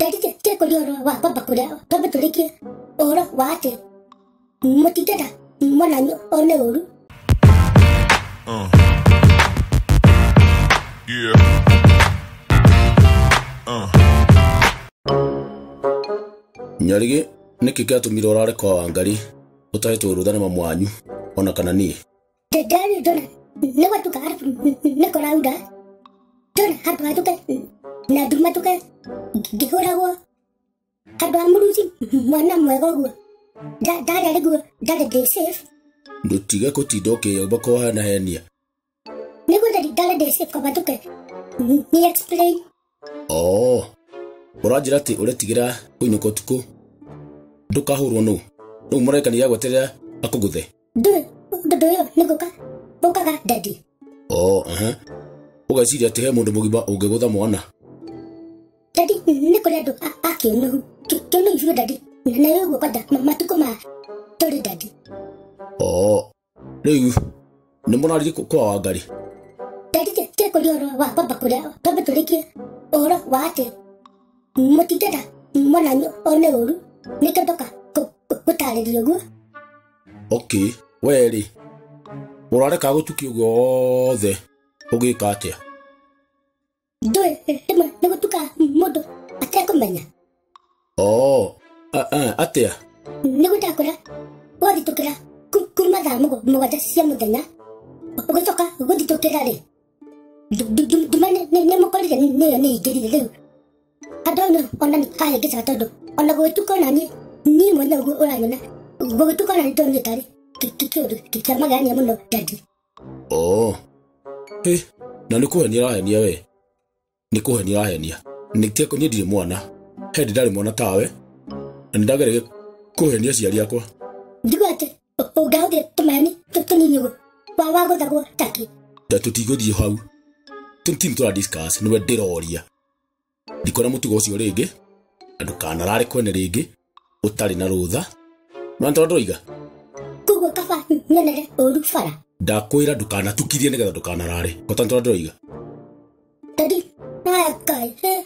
Ndari kũria ũhoro wa kwamba kũrĩa twambe tũrĩkie ũhoro wa atĩ mũtingĩenda mwananyu one ũru. Yeah. Nyarigi nĩkĩ kĩatũmire ũrare kwa Wangari ũtahetwo rũtha nĩ mamu wanyu ona kana niĩ? Ndari ndona nĩ gwatuka arabu nĩ kũraura ndona handũ hatuke na nduma tuke ngĩhũragwo handũ ha mũruci mwana mwega ũguo ndarĩa rĩguo ndarĩ ndĩ safe. Ndũtige kũtinda ũkĩyomba kũhenahenia. Nĩguo ndarĩ ndĩ safe kaba nduke ni explain. Oh, ũranjĩra atĩ ũretigĩra kũinũka ũtukũ ndũkahũrwo nũ? Rĩu mũrekania agweterera akũgũthe? Ndũĩ ũndũ ũyũ nĩ gũka ũkaga daddy. Oh, aha. Ũgeciria atĩ he mũndũ mũgima ũngĩgũtha mwana? Daddy nĩ kũrĩ andũ a kĩũnũhu kĩũnũhu biũ daddy na nĩ ũguo kwanja matukũ ma tũrĩ daddy. Oh, rĩu nĩ mũraririe kwa Wangari? Daddy kũria ũhoro wa kwamba kũrĩa twambe tũrĩkie ũhoro wa atĩ mũtingĩenda mwananyu one ũru nĩkĩo ndoka gũtarĩria ũguo. Okay, we rĩ ũrareka gũtukia ũguo wothe ũgĩka atĩa? Ndũĩ rĩmwe nĩ gũtuka mũndũ atekũmenya. Oh, atĩa? Nĩguo ndakũra ũgathitũkĩra kuma thaa mũgwanja cia mũthenya ũgĩcoka gũthitũkĩra rĩ nduma nĩ mũkorire nĩyo nĩ ingĩrire rĩu andũ hau ona nĩ hahĩngĩcaga tondũ ona gũgĩtuka ona niĩ niĩ mwene ũguo ũranyona gũgĩtuka ona nĩ ndonire tarĩ kĩũndũ kĩa magegania mũno daddy. Oh, hĩ, na nĩ kũhenia ũrahenia we? Nĩ kũhenia ũrahenia. Niĩ ndirĩ mwana he ndĩ ndarĩ mwana tawe na nĩ ndageragia kũhenia aciari akwa. Ndigua atĩ ũngĩahũthĩra tũmaheni tũnini ũguo wagũthagwo takĩ. Tũtigũthiĩ hau tũtini tũra discuss nĩwe ndĩroria. Ndikuona mũtugo ũcio rĩngĩ na ndũkanarare kwene rĩngĩ ũtarĩ na rũtha. No nĩ tondũ ndũroiga? Koguo kaba nyonere ũru bara. Ndakwĩra ndũkanatukirie nĩgetha ndũkanarare. Ko ta nĩ tondũ ndũroiga? Daddy, haya Ngai.